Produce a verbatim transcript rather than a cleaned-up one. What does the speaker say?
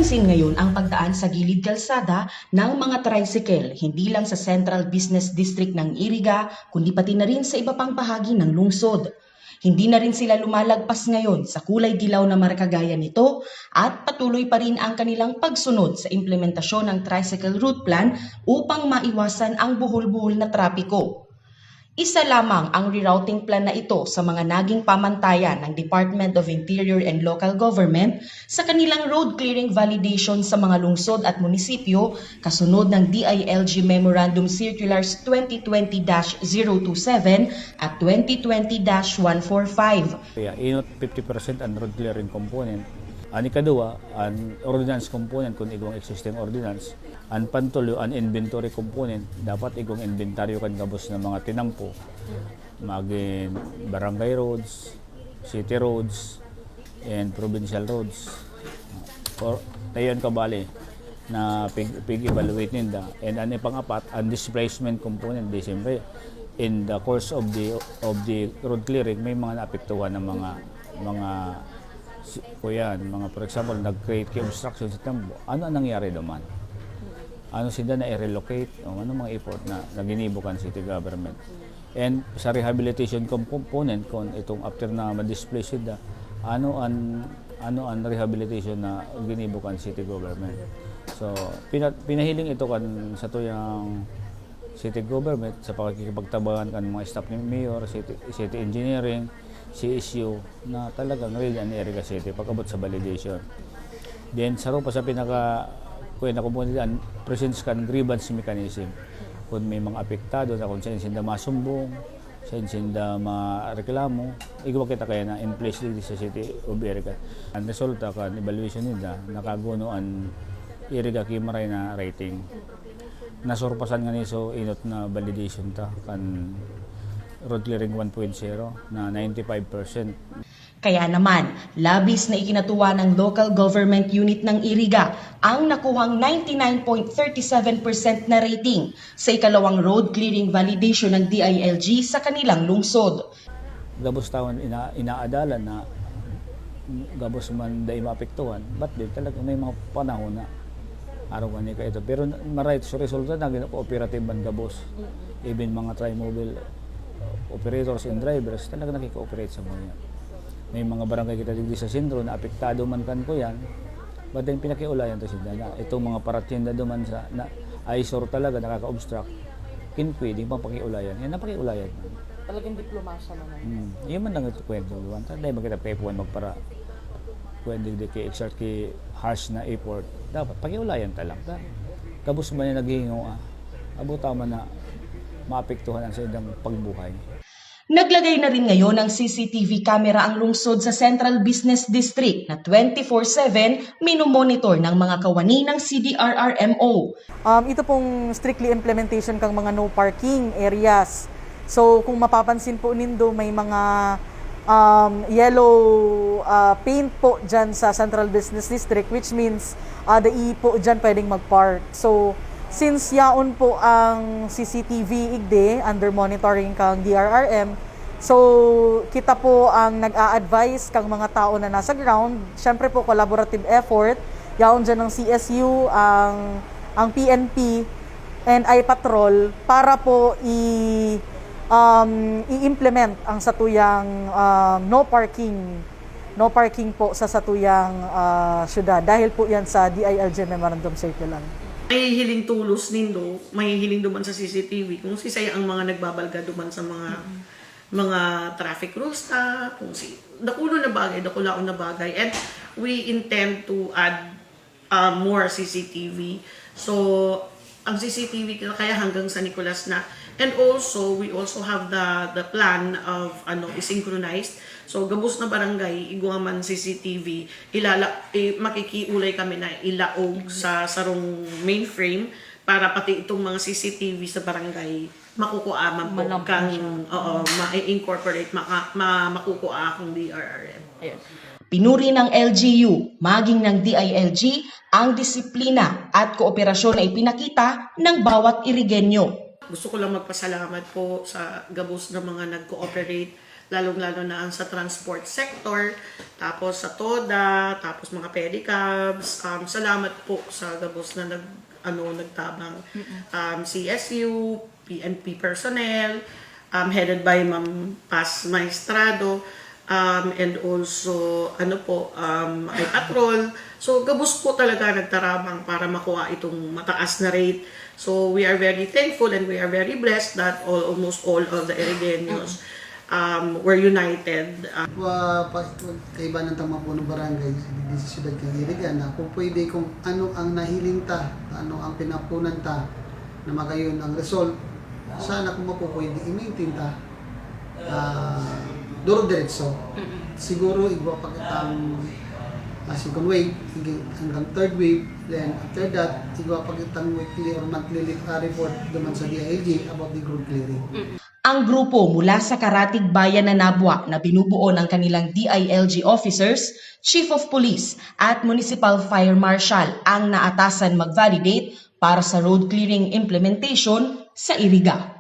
Sin ngayon ang pagdaan sa gilid kalsada ng mga tricycle, hindi lang sa Central Business District ng Iriga, kundi pati na rin sa iba pang bahagi ng lungsod. Hindi na rin sila lumalagpas ngayon sa kulay dilaw na marka gaya nito at patuloy pa rin ang kanilang pagsunod sa implementasyon ng tricycle route plan upang maiwasan ang buhol-buhol na trapiko. Isa lamang ang rerouting plan na ito sa mga naging pamantayan ng Department of Interior and Local Government sa kanilang road clearing validation sa mga lungsod at munisipyo kasunod ng D I L G Memorandum Circulars twenty twenty dash zero two seven at twenty twenty dash one four five. Kaya inot fifty percent an road clearing component. An ikaduwa, an ordinance component kun igwang existing ordinance. An pantulyo, an inventory component, dapat igwang inventaryo kan gabos na mga tinampo. Magin barangay roads, city roads, and provincial roads. Or tayon kabali na pig, pig-evaluate ninda. And an ipang-apat, an displacement component, di siyempre, in the course of the of the road clearing, may mga naapektuhan ng mga mga si- kuyan, mga, for example, nag-create ki obstruction sa tambo. Ano ang nangyari naman? Ano sila na i-relocate? O ano mga effort na, na ginibo kan city government? And sa rehabilitation com- component, kung itong after na ma-displace sila, ano an ano an rehabilitation na ginibo kan city government? So, pina, pinahiling ito kan sa tuyang city government sa pakikipagtabangan kan mga staff ni mayor, city, city engineering, C S U, na talagang really an Iriga City pag-abot sa validation. Then, saro pa sa pinaka kuya na komunidad, presence kan grievance mechanism. Kung may mga apektado na kung saan sinda masumbong, saan sinda mareklamo, igwa kita kaya na in place digdi sa City of Iriga. Ang resulta kan evaluation nila, nakaguno an Iriga ki maray na rating. Nasurpasan ngani so inot na validation ta kan road clearing one point zero na ninety-five percent. Kaya naman, labis na ikinatuwa ng Local Government Unit ng Iriga ang nakuhang ninety-nine point thirty seven percent na rating sa ikalawang road clearing validation ng D I L G sa kanilang lungsod. Gabos taon ina, inaadalan na gabos man dai maapektuhan, but din talaga may mga panahon na araw gani ka ito. Pero maray sa resulta, naging cooperative man gabos. Even mga trimobile operators and drivers, talaga nakikooperate sa mga yan. May mga barangay kita digdi sa sentro na apektado man kan kuyan, but then pinakiulayan to sila na itong mga paratinda duman sa na, eyesore talaga nakaka-obstruct. Kin pwede mapakiulayan. Yan, napakiulayan. Talagang diplomasya naman. Hmm. Yun man lang ito kwento, Luan. Tanda yung magkita kay Puan magpara. Pwede di kay exert kay harsh na effort. Dapat pakiulayan ta lang. Ta. Gabos man yung naghihingo ah. Abo tama na maapektuhan ang sa ilang pagbuhay. Naglagay na rin ngayon ng C C T V camera ang lungsod sa Central Business District na twenty-four seven minomonitor ng mga kawani ng C D R R M O. Um, ito pong strictly implementation kang mga no parking areas. So kung mapapansin po nindo, may mga um, yellow uh, paint po dyan sa Central Business District, which means uh, dai po dyan pwedeng mag-park. So since yaon po ang C C T V igdi under monitoring kang D R R M, so kita po ang nag-a-advise kang mga tao na nasa ground. Siyempre po, collaborative effort. Yaon dyan ng C S U, ang, ang P N P, and I-Patrol para po i, um, i-implement ang satuyang um, no parking no parking po sa satuyang ah, syudad dahil po yan sa D I L G Memorandum Circular. Mahihiling tolos nindo, mahihiling duman sa C C T V kung sisay ang mga nagbabalga duman sa mga mga traffic rules ta, kung si dakulo na bagay, dakulaon na bagay. And we intend to add uh, more C C T V. So, ang C C T V kaya hanggang San Nicolas na. And also, we also have the the plan of ano, i-synchronize. So, gabos na barangay, igwa man C C T V, ilala, eh, makikiulay kami na ilaog sa sarong mainframe para pati itong mga C C T V sa barangay makukuha man po Malampang kang siya. Oo, ma-incorporate, maka, ma, makukuha akong D R R M. Ayan. Pinuri ng L G U, maging ng D I L G, ang disiplina at kooperasyon na ipinakita ng bawat Irigenyo. Gusto ko lang magpasalamat po sa gabos na mga nag-cooperate lalong-lalo na ang sa transport sector, tapos sa TODA, tapos mga pedicabs. Um, salamat po sa gabos na nag, ano, nagtabang. Um, C S U, P N P personnel, um, headed by Ma'am Paz Maestrado, um, and also, ano po, um, iPatrol. So, gabos po talaga nagtarabang para makuha itong mataas na rate. So, we are very thankful and we are very blessed that all, almost all of the Irigueños um, were united. Uh, Wa pa kaibanan tang mga punong barangay di sa siyudad kan Iriga na kung pwede, kung ano ang nahiling ta, ano ang pinapunan ta na magayon ang result, sana kung mapupwede, i-maintain ta ah, duro-diretso. Siguro igwa pa kitang ah, second wave, hanggang third wave, then after that, igwa pa kitang weekly or monthly li- ah, report duman sa D I L G about the ground clearing. Ang grupo mula sa Karatig Bayan na Nabua na binubuo ng kanilang D I L G officers, Chief of Police at Municipal Fire Marshal ang naatasan mag-validate para sa road clearing implementation sa Iriga.